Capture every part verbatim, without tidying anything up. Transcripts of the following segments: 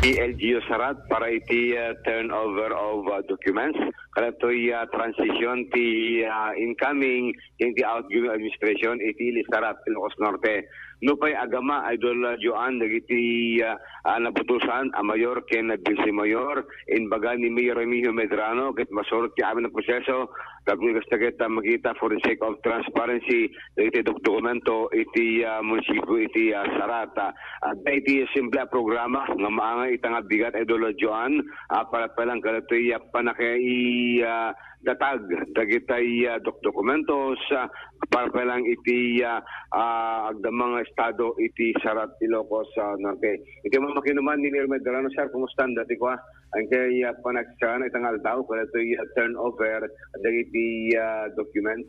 P L G U Sarat para iti, ah, turnover of, ah, documents. Kadatoy, ah, transition ti, ah, incoming ken ti outgoing administration iti ili Sarat, Ilocos Norte. Nupay agama, Idol, ah, Joan, dagiti, ah, ah, naputosan a mayor ken vice mayor, imbaga ni Mayor Remigio Medrano, ket masurot ti amin a proseso, tapno kasta ket, ah, makita for the sake of transparency, dagiti dok-, dokumento iti, ah, munisipio iti, ah, Sarat. Ah, adda iti simple a programa nga maangay ita nga bigat, Idol Joan, ah, para pa lang kadatoy, ah, panaki-, ah, datag dagitay, ah, dok-, dokumentos, ah, para pa lang iti, ah, ah, agdama nga estado iti Sarat, Ilocos, ah, Norte. Iti mamakinuman ni Mayor Medrano, sir, kumusta? Dati ko, ah, ang kay, ah, panagsa na itang aldaw, kadatoy, ah, turnover dagiti, ah, documents.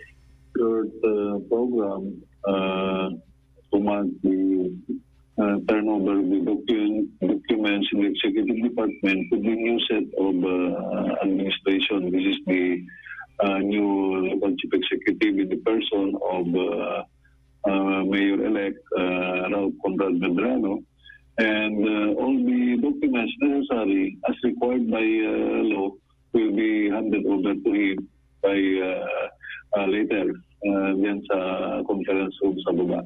Third, uh, program, uh, to mark the, uh, turnover of the docu-, documents in the executive department to the new set of, uh, administration. This is the, uh, new local chief executive in the person of, uh, uh, Mayor-elect, uh, Ralph Conrad Medrano. And, uh, all the documents necessary as required by, uh, law will be handed over to him by, uh, uh, later, uh, diyan sa conference room sa baba.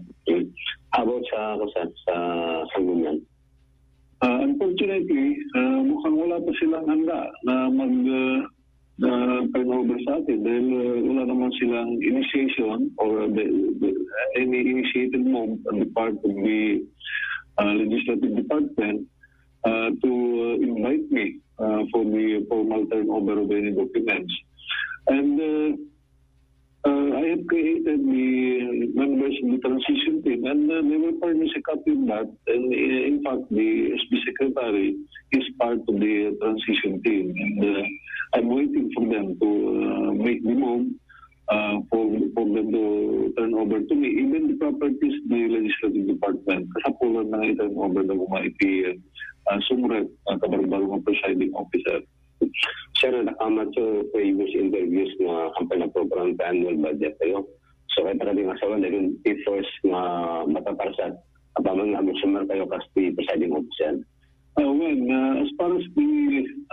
About sa, ano, sir, sa sanggunian? Uh, unfortunately, uh, mukhang wala pa silang handa na mag, uh, uh, turn over sa atin dahil, uh, wala naman silang initiation or the, the, any initiated move on the part of the, uh, legislative department, uh, to, uh, invite me, uh, for the formal turnover of any documents. And, uh, uh, I have created the members of the transition team, and, uh, they will furnish a copy of that. And, uh, in fact, the S B secretary is part of the transition team, and, uh, I'm waiting for them to, uh, make the move, uh, for, for them to turn over to me even the properties of the legislative department. Kasapulan na nga i-turn over na kuma iti, uh, sumrek, uh, kabarbaro nga presiding officer. Sir, nakamatch ko previous interviews nga kampanya program ta annual budget tayo. So, kaya talaga nga sawan, dahil the first nga matatarasat, apaman nga mag-sumar kayo kas the presiding officer. Uh, well, uh, as far as the,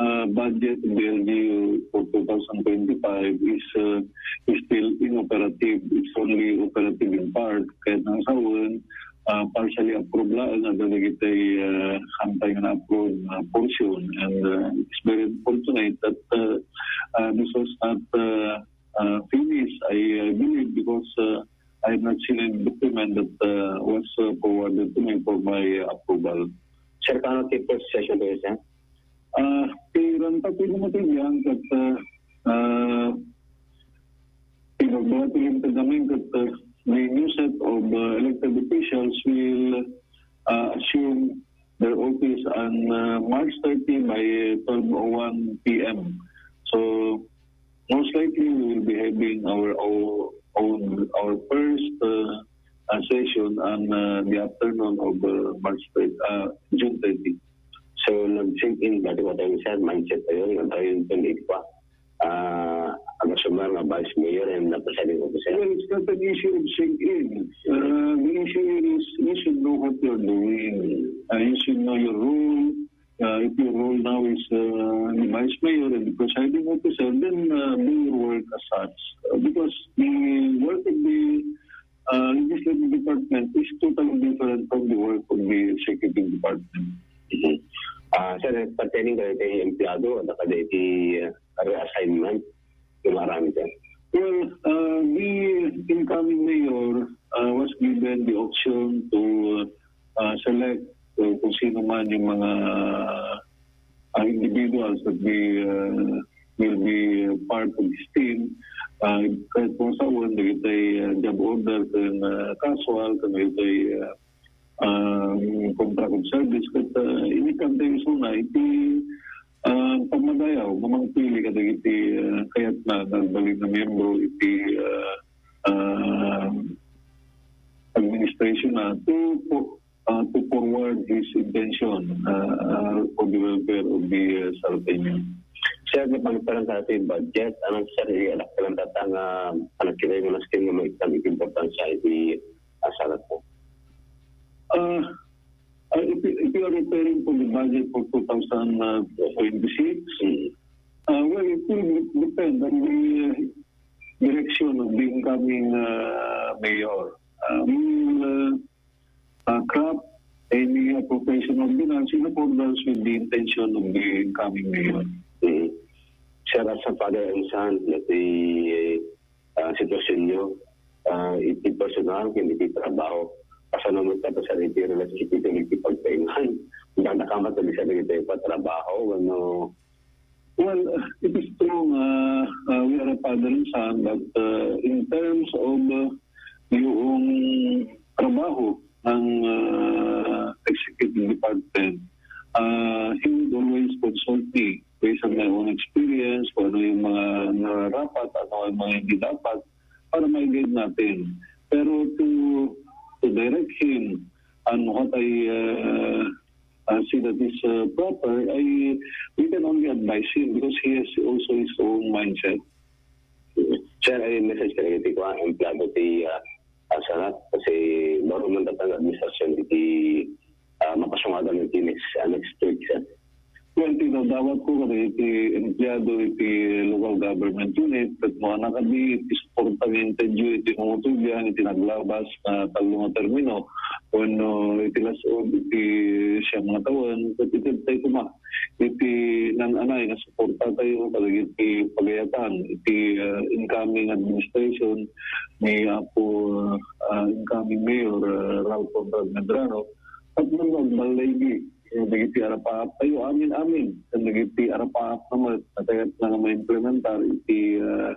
uh, budget of the L G U for two thousand twenty-five is, uh, is still inoperative. It's only operative in part. Kaya nang sawan, uh, partially approved lang ang dagitay, uh, hantay nga na-approve, uh, portion. And, uh, it's very unfortunate that, uh, uh, this was not, uh, uh, finished, I, I believe, because, uh, I have not seen any document that, uh, was, uh, forwarded to me for my approval. Sir, kano ti first session tayo, sir? Ah, ti ranta ti lumatibian kat, uh, uh, pinagbawa ti limited namin kat, uh, the new set of, uh, elected officials will, uh, assume their office on, uh, March thirty by twelve oh one P M. So, most likely, we will be having our o-, own, our first, uh, uh, session on, uh, the afternoon of, uh, March thirty, uh, June thirty. So, nag-sink in ba, di ba tayo, sir, mindset tayo, nga tayo yung twenty-eight pa. Ah, ang sumar nga vice mayor and the presiding officer. Well, it's not an issue of sink in. Uh, the issue is you should know what you're doing. Uh, you should know your role. Uh, if your role now is, uh, the vice mayor and the presiding officer, then, uh, do your work as such. Uh, because the work of the, uh, legislative department is totally different from the work of the executive department. Mhm. Ah, sir, pertaining kadagiti empleyado, adda kadagiti, uh, reassignment, ti maramid, sir? Well, uh, the incoming mayor, uh, was given the option to, uh, select, uh, kung sino man yung mga, uh, individuals that be, uh, will be part of his team. Uh, kahit kung saan, dagitay, uh, job order, kung, uh, casual, kung dagitay, uh, um, contract of service, ket, uh, inikan tayo isuna iti, uh, pamadayaw, mamangpili kadagiti, uh, kayatna nga agbalin nga miyembro iti, uh, uh, administration na to, to, uh, to forward his intention, uh, uh, for the welfare of the, uh, Sarateño. Sir, napagtaran sa ating budget. Ano, sir, i-alak ka lang tatang, uh, anak kita yung mga skin nga may isang importansya iti asarat mo. Ah, Uh, if, you- if you are referring to the budget for two thousand twenty-six, uh, well, it will depend on the uh, direction of the incoming uh, mayor. Uh, we will uh, uh, craft any appropriation ordinance in accordance with the intention of the incoming mayor. Mm. Sir, as a father and son, that the uh, sitwasyon nyo, ah, iti personal, ken iti trabaho. Kasano met kadakuada iti relationship iti, iti pagtaingan? Dadakamat a bisa dagiti patrabaho, ano? Well, it is true nga, ah, we are a father and son, but, ah, in terms of, ah, yung trabaho ng, ah, executive department, ah, he would always consult me based on my own experience, kung ano yung mga nararapat, ano yung mga hindi dapat, para ma-guide natin. Pero to, to direct him on what I uh, uh, see that is uh, proper, I, we can only advise him because he has also his own mindset. Sir, ay message ka iti kua, empleyado ti uh, Asarat, kasi baro man datang administrasyon iti uh, mapasungatan iti next, uh, next week, sir. Well, tinadawat ko kada iti empleyado iti local government unit, ket no anak kadi iti suporta nga intendyo iti nangutubian iti naglabas nga tallo nga termino, wenno iti lasod iti siyam nga tawen, ket itedtay koma iti nan-anay nga suporta tayo kadagiti pagayatan iti ah, incoming administration ni Apo ah, incoming Mayor ah, Ralph Conrad Medrano, tapno agballaygi eh, dagiti arapaap tayo amin-amin, ken dagiti arapaap naman, nakayat na nga maimplementar iti ah,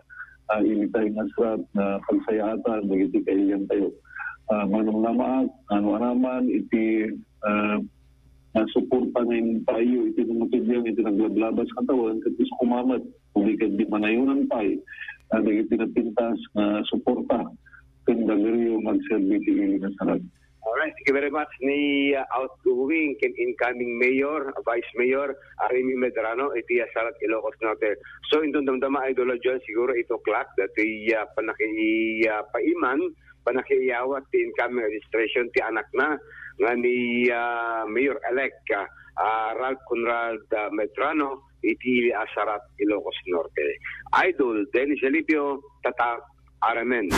ah, ilitay nga surat nga pagsayaatan dagiti kailian tayo. Ah, manamnamaak, ano anaman iti ah, nga suporta nga impayo iti nangutubian iti naglablabas nga tawen, ket isu koma met, ket di manayonan pay, ah, dagiti napintas nga suporta ken dagriyo nga agserbi iti ili nga sarat. Alright, thank you very much ni uh, outgoing ken incoming mayor, vice mayor, Remy Medrano, iti uh, Sarat Ilocos Norte. So, inton damdama, Idol John, siguro eight o'clock, dati uh, panaki, uh, paiman, panakiayawat ti incoming administration ti anakna nga ni ah, Mayor-elect ah, ah, Ralph Conrad ah, Medrano iti ili a Sarat, Ilocos Norte. Idol Dennis Alipio, Tatak, R M N.